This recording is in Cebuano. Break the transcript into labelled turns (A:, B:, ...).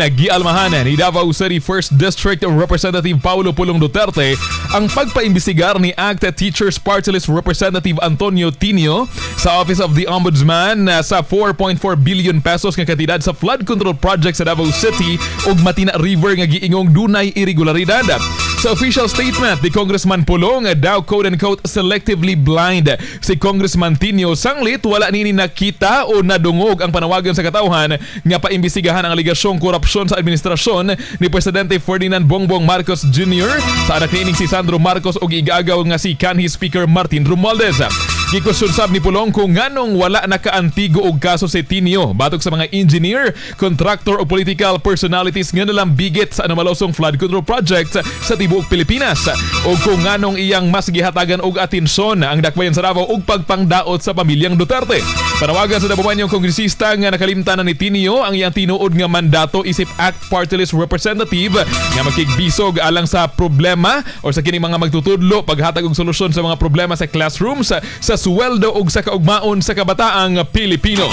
A: Gialmahan ni Davao City 1st District Representative Paulo Pulong Duterte ang pagpaimbestigar ni ACT Teachers Party List Representative Antonio Tinio sa Office of the Ombudsman sa ₱4.4 billion nga kantidad sa flood control project sa Davao City ug Matina River nga giingong dunay irregularidad. Sa official statement ni Congressman Pulong, daw quote-unquote "selectively blind" si Congressman Tinio sanglit wala nini nakita o nadungog ang panawagan sa katawhan nga paimbestigahan ang alegasyong korupsyon sa administrasyon ni Presidente Ferdinand Bongbong Marcos Jr. sa anak niining si Sandro Marcos ug igagaw nga si kanhi Speaker Martin Romualdez. Gikusyon sab ni Pulong kung nganong wala nakaantigo og kaso si Tinio batok sa mga engineer, contractor o political personalities nga nalambigit sa anomalosong flood control project sa tibuok Pilipinas o kung nganong iyang mas gihatagan og atensyon ang dakbayan sa Davao ug pagpangdaot sa pamilyang Duterte. Panawagan sa Dabawenyong kongresista nga nakalimtan na ni Tinio ang iyang tinuod nga mandato isip ACT Party List Representative nga makigbisog alang sa problema o sa kining mga magtutudlo, paghatag og solusyon sa mga problema sa classrooms, sa sweldo ug sa kaugmaon sa kabataang Pilipino.